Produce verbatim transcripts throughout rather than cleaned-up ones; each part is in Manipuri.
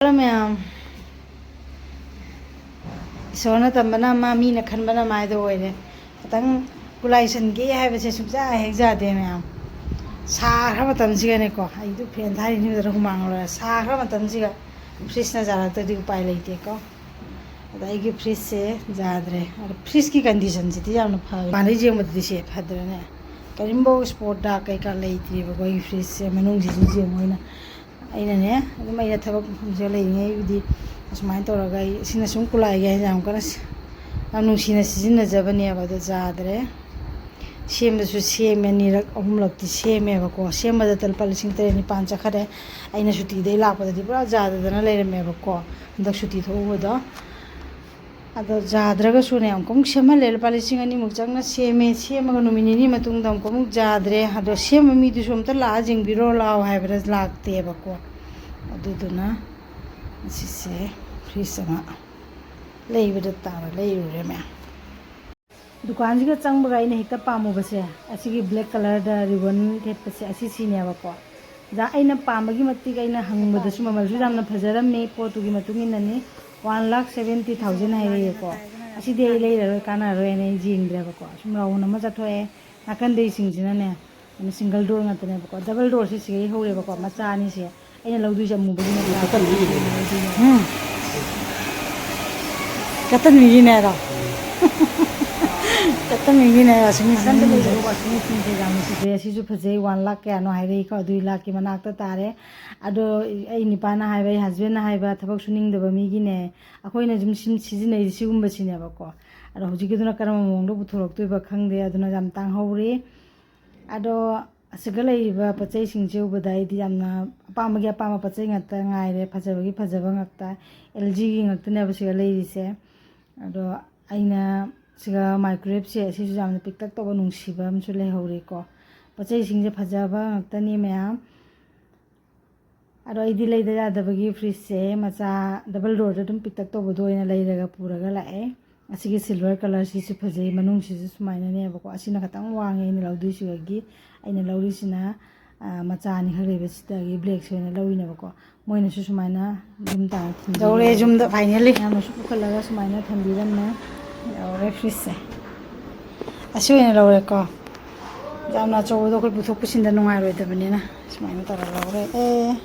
ꯃꯌꯥꯝ, ꯏꯁꯣꯔꯅ ꯇꯝꯕꯅ ꯑꯃ, ꯃꯤꯅ ꯈꯟꯕꯅ ꯑꯃ ꯍꯥꯏꯗꯣ ꯑꯣꯏꯔꯦ꯫ ꯈꯤꯇꯪ ꯈꯨꯠꯂꯥꯏ ꯁꯟꯒꯦ ꯍꯥꯏꯕꯁꯦ ꯁꯨꯡꯌꯥ ꯍꯦꯛ ꯌꯥꯗꯦ ꯃꯌꯥꯝ꯫ ꯁꯥꯈ꯭ꯔ ꯃꯇꯝꯁꯤꯒꯅꯦꯀꯣ, ꯑꯩꯗꯨ ꯐꯦꯟ ꯊꯥꯔꯤꯅꯤ, ꯐꯖꯅ ꯍꯨꯃꯥꯡ ꯂꯣꯏꯔꯦ꯫ ꯁꯥꯈ꯭ꯔ ꯃꯇꯝꯁꯤꯒ ꯐ꯭ꯔꯤꯖꯅ ꯌꯥꯔꯛꯇ꯭ꯔꯗꯤ ꯎꯄꯥꯏ ꯂꯩꯇꯦꯀꯣ꯫ ꯑꯗ ꯑꯩꯒꯤ ꯐ꯭ꯔꯤꯖꯁꯦ ꯌꯥꯗ꯭ꯔꯦ꯫ ꯑꯗ ꯐ꯭ꯔꯤꯖꯀꯤ ꯀꯟꯗꯤꯁꯟꯁꯤꯗꯤ ꯌꯥꯝꯅ ꯐꯔꯦ꯫ ꯃꯄꯥꯟꯗꯩ ꯌꯦꯡꯕꯗꯗꯤ ꯁꯦ ꯐꯗ꯭ꯔꯅꯦ? ꯀꯔꯤꯝꯐꯥꯎ ꯁ꯭ꯄꯣꯠ ꯗꯥꯛ ꯀꯩꯀꯥ ꯂꯩꯇ꯭ꯔꯤꯕꯀꯣ ꯑꯩꯒꯤ ꯐ꯭ꯔꯤꯖꯁꯦ꯫ ꯃꯅꯨꯡꯁꯤꯁꯨ ꯌꯦꯡꯉꯣ ꯑꯩꯅ꯫ ꯑꯩꯅꯅꯦ, ꯑꯗꯨꯝ ꯑꯩꯅ ꯊꯕꯛ ꯃꯐꯝꯁꯤꯗ ꯂꯩꯔꯤꯉꯩꯕꯨꯗꯤ ꯑꯁꯨꯃꯥꯏꯅ ꯇꯧꯔꯒ ꯑꯩ ꯁꯤꯅ ꯁꯨꯝ ꯈꯨꯠꯂꯥꯏꯒꯤ ꯍꯥꯏꯅ ꯌꯥꯝ ꯀꯟꯅ ꯁ-, ꯌꯥꯝ ꯅꯨꯡꯁꯤꯅ ꯁꯤꯖꯤꯟꯅꯖꯕꯅꯦꯕ, ꯑꯗꯣ ꯌꯥꯗ꯭ꯔꯦ꯫ ꯁꯦꯝꯕꯁꯨ ꯁꯦꯝꯃꯦ, ꯑꯅꯤꯔꯛ ꯑꯍꯨꯝꯂꯛꯇꯤ ꯁꯦꯝꯃꯦꯕꯀꯣ꯫ ꯁꯦꯝꯕꯗꯇ ꯂꯨꯄꯥ ꯂꯤꯁꯤꯡ ꯇꯔꯦꯠ ꯅꯤꯄꯥꯟ ꯆꯠꯈꯔꯦ꯫ ꯑꯩꯅ ꯁꯨꯇꯤꯗꯩ ꯂꯥꯛꯄꯗꯗꯤ ꯄꯨꯔꯥ ꯌꯥꯗꯗꯅ ꯂꯩꯔꯝꯃꯦꯕꯀꯣ, ꯍꯟꯗꯛ ꯁꯨꯇꯤ ꯊꯣꯛꯎꯕꯗꯣ꯫ ꯑꯗꯣ ꯌꯥꯗ꯭ꯔꯒꯁꯨꯅꯦ, ꯑꯃꯨꯛꯀ ꯑꯃꯨꯛ ꯁꯦꯝꯍꯜꯂꯦ, ꯂꯨꯄꯥ ꯂꯤꯁꯤꯡ ꯑꯅꯤꯃꯨꯛ ꯆꯪꯅ ꯁꯦꯝꯃꯦ꯫ ꯁꯦꯝꯃꯒ ꯅꯨꯃꯤꯠ ꯅꯤꯅꯤ ꯃꯇꯨꯡꯗ ꯑꯃꯨꯛꯀ ꯑꯃꯨꯛ ꯌꯥꯗ꯭ꯔꯦ꯫ ꯑꯗꯣ ꯁꯦꯝꯕ ꯃꯤꯗꯨꯁꯨ ꯑꯝꯇ ꯂꯥꯛꯑ ꯌꯦꯡꯕꯤꯔꯣ ꯂꯥꯛꯑꯣ ꯍꯥꯏꯕꯗ ꯂꯥꯛꯇꯦꯕꯀꯣ꯫ ꯑꯗꯨꯗꯨꯅ ꯑꯁꯤꯁꯦ ꯐ꯭ꯔꯤꯖ ꯑꯃ ꯂꯩꯕꯗ ꯇꯥꯔ ꯂꯩꯔꯨꯔꯦ ꯃꯌꯥꯝ꯫ ꯗꯨꯀꯥꯟꯁꯤꯒ ꯆꯪꯕꯒ ꯑꯩꯅ ꯍꯦꯛꯇ ꯄꯥꯝꯃꯨꯕꯁꯦ, ꯑꯁꯤꯒꯤ ꯕ꯭ꯂꯦꯛ ꯀꯂꯔꯗ ꯔꯤꯕꯟ ꯊꯦꯠꯄꯁꯦ, ꯑꯁꯤ ꯁꯤꯅꯦꯕꯀꯣ꯫ ꯑꯣꯖꯥ, ꯑꯩꯅ ꯄꯥꯝꯕꯒꯤ ꯃꯇꯤꯛ ꯑꯩꯅ ꯍꯪꯕꯗꯁꯨ ꯃꯃꯜꯁꯨ ꯌꯥꯝꯅ ꯐꯖꯔꯝꯃꯤ, ꯄꯣꯠꯇꯨꯒꯤ ꯃꯇꯨꯡ ꯏꯟꯅꯅꯤ꯫ One lakh seventy thousand ꯍꯥꯏꯔꯛꯑꯦꯀꯣ꯫ ꯑꯁꯤꯗꯤ ꯑꯩ ꯂꯩꯔꯔꯣꯏ, ꯀꯥꯟꯅꯔꯔꯣꯏ ꯍꯥꯏꯅ ꯑꯩ ꯌꯦꯡꯗ꯭ꯔꯦꯕꯀꯣ꯫ ꯁꯨꯝ ꯔꯥꯎꯟ ꯑꯃ ꯆꯠꯊꯣꯛꯑꯦ꯫ ꯅꯥꯀꯟꯗꯩꯁꯤꯡꯁꯤꯅꯅꯦ, ꯑꯗꯨꯅ ꯁꯤꯡꯒꯜ ꯗꯣꯔ ꯉꯥꯛꯇꯅꯦꯕꯀꯣ꯫ ꯗꯕꯜ ꯗꯣꯔꯁꯦ ꯁꯤꯒꯩ ꯍꯧꯔꯦꯕꯀꯣ, ꯃꯆꯥ ꯑꯅꯤꯁꯦ꯫ ꯑꯩꯅ ꯂꯧꯗꯣꯏꯁꯦ ꯑꯃꯨꯕꯒꯤ ꯃꯆꯥ꯫ ꯀꯇꯟꯒꯤꯗꯨꯅꯦ꯫ ꯂꯧꯗꯣꯏꯅꯦ꯫ ꯎꯝ꯫ ꯀꯇꯟꯒꯤꯅꯦ ꯍꯥꯏꯔꯣ? ꯀꯇꯟꯒꯤꯅꯦ ꯋꯥꯁꯤꯡ ꯃꯦꯆꯤꯟ꯫ ꯅꯥꯀꯟꯗ ꯂꯩꯔꯤꯕ ꯋꯥꯁꯤꯡ ꯃꯦꯆꯤꯟꯁꯦ ꯌꯥꯝꯅ ꯐꯖꯩ꯫ ꯑꯁꯤꯁꯨ ꯐꯖꯩ, ꯋꯥꯟ ꯂꯥꯛ ꯀꯌꯥꯅꯣ ꯍꯥꯏꯔꯛꯏꯀꯣ, ꯑꯗꯨꯒꯤ ꯂꯥꯛꯀꯤ ꯃꯅꯥꯛꯇ ꯇꯥꯔꯦ꯫ ꯑꯗꯣ ꯑꯩ ꯅꯨꯄꯥꯅ ꯍꯥꯏꯕ, ꯑꯩ ꯍꯁꯕꯦꯟꯅ ꯍꯥꯏꯕ, ꯊꯕꯛ ꯁꯨꯅꯤꯡꯗꯕ ꯃꯤꯒꯤꯅꯦ, ꯑꯩꯈꯣꯏꯅ ꯁꯨꯝ ꯁꯤꯖꯤꯟꯅꯩꯁꯦ ꯁꯤꯒꯨꯝꯕꯁꯤꯅꯦꯕꯀꯣ꯫ ꯑꯗꯣ ꯍꯧꯖꯤꯛꯀꯤꯗꯨꯅ ꯀꯔꯝꯕ ꯃꯑꯣꯡꯗ ꯄꯨꯊꯣꯔꯛꯇꯣꯏꯕ ꯈꯪꯗꯦ, ꯑꯗꯨꯅ ꯌꯥꯝ ꯇꯥꯡꯍꯧꯔꯤ꯫ ꯑꯗꯣ ꯑꯁꯤꯒ ꯂꯩꯔꯤꯕ ꯄꯣꯠ ꯆꯩꯁꯤꯡꯁꯦ ꯎꯕꯗ ꯑꯩꯗꯤ ꯌꯥꯝꯅ ꯑꯄꯥꯝꯕꯒꯤ ꯑꯄꯥꯝꯕ ꯄꯣꯠ ꯆꯩ ꯉꯥꯛꯇ ꯉꯥꯏꯔꯦ꯫ ꯐꯖꯕꯒꯤ ꯐꯖꯕ ꯉꯥꯛꯇ, ꯑꯦꯜ ꯖꯤꯒꯤ ꯉꯥꯛꯇꯅꯦꯕ ꯁꯤꯒ ꯂꯩꯔꯤꯁꯦ꯫ ꯑꯗꯣ ꯑꯩꯅ ꯁꯤꯒ ꯃꯥꯏꯀ꯭ꯔꯣꯋꯦꯞꯁꯦ, ꯑꯁꯤꯁꯨ ꯌꯥꯝꯅ ꯄꯤꯛꯇꯛ ꯇꯧꯕ ꯅꯨꯡꯁꯤꯕ ꯑꯃꯁꯨ ꯂꯩꯍꯧꯔꯦꯀꯣ꯫ ꯄꯣꯠ ꯆꯩꯁꯤꯡꯁꯦ ꯐꯖꯕ ꯉꯥꯛꯇꯅꯤ ꯃꯌꯥꯝ꯫ ꯑꯗꯣ ꯑꯩꯗꯤ ꯂꯩꯗ ꯌꯥꯗꯕꯒꯤ ꯐ꯭ꯔꯤꯖꯁꯦ ꯃꯆꯥ ꯗꯕꯜ ꯗꯣꯔꯗ ꯑꯗꯨꯝ ꯄꯤꯛꯇꯛ ꯇꯧꯕꯗꯣ ꯑꯣꯏꯅ ꯂꯩꯔꯒ ꯄꯨꯔꯒ ꯂꯥꯛꯑꯦ꯫ ꯑꯁꯤꯒꯤ ꯁꯤꯜꯚꯔ ꯀꯂꯔꯁꯤꯁꯨ ꯐꯖꯩ, ꯃꯅꯨꯡꯁꯤꯁꯨ ꯁꯨꯃꯥꯏꯅꯅꯦꯕꯀꯣ꯫ ꯑꯁꯤꯅ ꯈꯤꯇꯪ ꯋꯥꯡꯉꯦ ꯑꯩꯅ ꯂꯧꯗꯣꯏꯁꯤꯒꯤ꯫ ꯑꯩꯅ ꯂꯧꯔꯤꯁꯤꯅ ꯃꯆꯥ ꯑꯅꯤꯈꯛ ꯂꯩꯕꯁꯤꯗꯒꯤ ꯕ꯭ꯂꯦꯛꯁꯦ ꯑꯣꯏꯅ ꯂꯧꯔꯤꯅꯦꯕꯀꯣ꯫ ꯃꯣꯏꯅꯁꯨ ꯁꯨꯃꯥꯏꯅ ꯌꯨꯝ ꯇꯥꯅ ꯊꯤꯟꯕꯤꯔꯦ꯫ ꯌꯧꯔꯦ ꯌꯨꯝꯗ finally꯫ ꯃꯌꯥꯝꯅꯁꯨ ꯄꯨꯈꯠꯂꯒ ꯁꯨꯃꯥꯏꯅ ꯊꯝꯕꯤꯔꯝꯃꯦ꯫ ꯌꯧꯔꯦ ꯐ꯭ꯔꯤꯖꯁꯦ꯫ ꯑꯁꯤ ꯑꯣꯏꯅ ꯂꯧꯔꯦꯀꯣ꯫ ꯌꯥꯝꯅ ꯑꯆꯧꯕꯗꯣ ꯑꯩꯈꯣꯏ ꯄꯨꯊꯣꯛ ꯄꯨꯁꯤꯟꯗ ꯅꯨꯡꯉꯥꯏꯔꯣꯏꯗꯕꯅꯤꯅ ꯁꯨꯃꯥꯏꯅ ꯇꯧꯔ ꯂꯧꯔꯦ꯫ ꯑꯦ꯫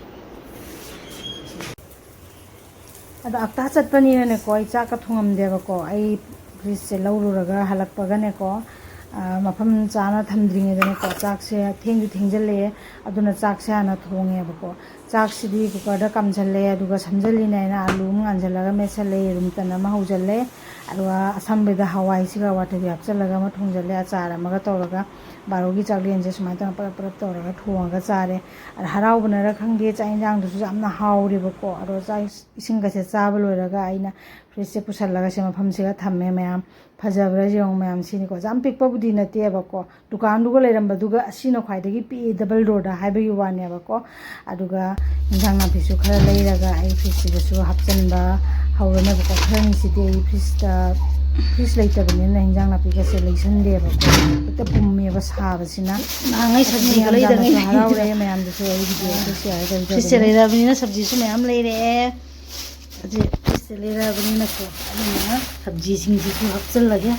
ꯑꯗꯣ ꯑꯞꯇꯥ ꯆꯠꯄꯅꯤꯅꯅꯦꯀꯣ, ꯑꯩ ꯆꯥꯛꯀ ꯊꯣꯡꯉꯝꯗꯦꯕꯀꯣ꯫ ꯑꯩ ꯐ꯭ꯔꯤꯖꯁꯦ ꯂꯧꯔꯨꯔꯒ ꯍꯜꯂꯛꯄꯒꯅꯦꯀꯣ, ꯃꯐꯝ ꯆꯥꯅ ꯊꯝꯗ꯭ꯔꯤꯉꯩꯗꯅꯦꯀꯣ, ꯆꯥꯛꯁꯦ ꯊꯦꯡꯁꯨ ꯊꯦꯡꯖꯤꯜꯂꯛꯑꯦ꯫ ꯑꯗꯨꯅ ꯆꯥꯛꯁꯦ ꯍꯥꯟꯅ ꯊꯣꯡꯉꯦꯕꯀꯣ꯫ ꯆꯥꯛꯁꯤꯗꯤ ꯀꯨꯀꯔꯗ ꯀꯥꯝꯁꯜꯂꯦ, ꯑꯗꯨꯒ ꯁꯝꯖꯜꯂꯤꯅꯦ ꯍꯥꯏꯅ ꯑꯥꯂꯨ ꯑꯃ ꯉꯥꯟꯁꯤꯜꯂꯒ ꯃꯦꯠꯁꯜꯂꯦ, ꯌꯦꯔꯨꯝ ꯇꯟ ꯑꯃ ꯍꯧꯖꯜꯂꯦ꯫ ꯑꯗꯨꯒ ꯑꯁꯝꯕꯗ ꯍꯋꯥꯏꯁꯤꯒ ꯑꯋꯥꯊꯕꯤ ꯍꯥꯞꯆꯜꯂꯒ ꯑꯃ ꯊꯣꯡꯖꯜꯂꯦ, ꯑꯆꯥꯔ ꯑꯃꯒ ꯇꯧꯔꯒ꯫ ꯕꯥꯔꯣꯒꯤ ꯆꯥꯛꯂꯦꯟꯁꯦ ꯁꯨꯃꯥꯏꯅ ꯇꯧꯔꯒ ꯄꯔꯞ ꯄꯔꯞ ꯇꯧꯔꯒ ꯊꯣꯡꯉꯒ ꯆꯥꯔꯦ꯫ ꯑꯗ ꯍꯔꯥꯎꯕꯅꯔ ꯈꯪꯗꯦ, ꯆꯥꯛ ꯌꯦꯟꯁꯥꯡꯗꯨꯁꯨ ꯌꯥꯝꯅ ꯍꯥꯎꯔꯦꯕꯀꯣ꯫ ꯑꯗꯣ ꯆꯥꯛ ꯏꯁꯤꯡꯒꯁꯦ ꯆꯥꯕ ꯂꯣꯏꯔꯒ ꯑꯩꯅ ꯐ꯭ꯔꯤꯖꯁꯦ ꯄꯨꯁꯜꯂꯒ ꯁꯤ ꯃꯐꯝꯁꯤꯒ ꯊꯝꯃꯦ ꯃꯌꯥꯝ꯫ ꯐꯖꯕ꯭ꯔꯥ ꯌꯦꯡꯉꯣ ꯃꯌꯥꯝ, ꯁꯤꯅꯤꯀꯣ꯫ ꯌꯥꯝ ꯄꯤꯛꯄꯕꯨꯗꯤ ꯅꯠꯇꯦꯕꯀꯣ, ꯗꯨꯀꯥꯟꯗꯨꯒ ꯂꯩꯔꯝꯕꯗꯨꯒ ꯑꯁꯤꯅ ꯈ꯭ꯋꯥꯏꯗꯒꯤ ꯄꯤꯛꯏ ꯗꯕꯜ ꯗꯣꯔꯗ ꯍꯥꯏꯕꯒꯤ ꯋꯥꯅꯦꯕꯀꯣ꯫ ꯑꯗꯨꯒ ꯏꯟꯖꯥꯡ ꯅꯥꯄꯤꯁꯨ ꯈꯔ ꯂꯩꯔꯒ ꯑꯩ ꯐ꯭ꯔꯤꯖꯁꯤꯗꯁꯨ ꯍꯥꯞꯆꯤꯟꯕ ꯍꯧꯔꯅꯦꯕꯀꯣ꯫ ꯈꯔꯅꯤꯁꯤꯗꯤ ꯑꯩ ꯐ꯭ꯔꯤꯖꯇ, ꯐ꯭ꯔꯤꯖ ꯂꯩꯇꯕꯅꯤꯅ ꯏꯟꯖꯥꯡ ꯅꯥꯄꯤꯒꯁꯦ ꯂꯩꯁꯟꯗꯦꯕꯀꯣ꯫ ꯍꯦꯛꯇ ꯄꯨꯝꯃꯦꯕ ꯁꯥꯕꯁꯤꯅ꯫ ꯅꯍꯥꯟꯉꯩ ꯑꯁ, ꯁꯕꯖꯤꯒ ꯃꯌꯥꯝ ꯂꯩꯗꯉꯩ꯫ ꯌꯥꯝꯅꯁꯨ ꯍꯔꯥꯎꯔꯦ, ꯃꯌꯥꯝꯗꯁꯨ ꯑꯩ ꯚꯤꯗꯤꯑꯣꯁꯦ ꯁꯤꯌꯔ ꯐ꯭ꯔꯤꯖꯇ ꯇꯧꯖꯕꯅꯤ꯫ ꯂꯩꯔꯕꯅꯤꯅ ꯁꯕꯖꯤꯁꯨ ꯃꯌꯥꯝ ꯂꯩꯔꯛꯑꯦ꯫ ꯍꯧꯖꯤꯛ ꯐ꯭ꯔꯤꯖꯇ ꯂꯩꯔꯛꯑꯕꯅꯤꯅꯀꯣ, ꯑꯗꯨꯅ ꯁꯕꯖꯤꯁꯤꯡꯁꯤꯁꯨ ꯍꯥꯞꯆꯤꯜꯂꯒꯦ꯫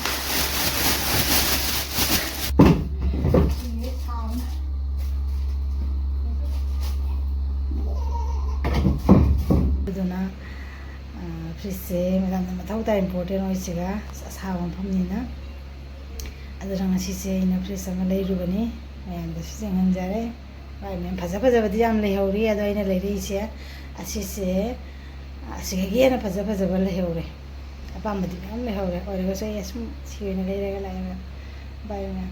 ꯑꯗꯨꯅ, ꯑ, ꯐ꯭ꯔꯤꯖꯁꯦ ꯌꯥꯝꯅ ꯃꯊꯧ ꯇꯥꯏ, ꯏꯝꯄꯣꯔꯇꯦꯟ ꯑꯣꯏꯁꯤꯒ ꯑꯁꯥꯕ ꯃꯐꯝꯅꯤꯅ꯫ ꯑꯗꯨꯅ ꯉꯁꯤꯁꯦ ꯑꯩꯅ ꯐ꯭ꯔꯤꯖ ꯑꯃ ꯂꯩꯔꯨꯕꯅꯤ, ꯃꯌꯥꯝꯗꯁꯨ ꯌꯦꯡꯍꯟꯖꯔꯦ꯫ ꯍꯣꯏ ꯃꯦꯝ, ꯐꯖ ꯐꯖꯕꯗꯤ ꯌꯥꯝ ꯂꯩꯍꯧꯔꯤ, ꯑꯗꯣ ꯑꯩꯅ ꯂꯩꯔꯛꯏꯁꯦ ꯑꯁꯤꯁꯦ, ꯑꯁꯤꯗꯒꯤ ꯍꯦꯟꯅ ꯐꯖ ꯐꯖꯕ ꯂꯩꯍꯧꯔꯦ꯫ ꯑꯄꯥꯝꯕꯗꯤ ꯃꯌꯥꯝ ꯂꯩꯍꯧꯔꯦ, ꯑꯣꯏꯔꯒꯁꯨ ꯑꯩ ꯑꯁꯨꯝ ꯁꯤ ꯑꯣꯏꯅ ꯂꯩꯔꯒ ꯂꯥꯛꯑꯦ ꯃꯦꯝ꯫ ꯕꯥꯏ ꯃꯦꯝ꯫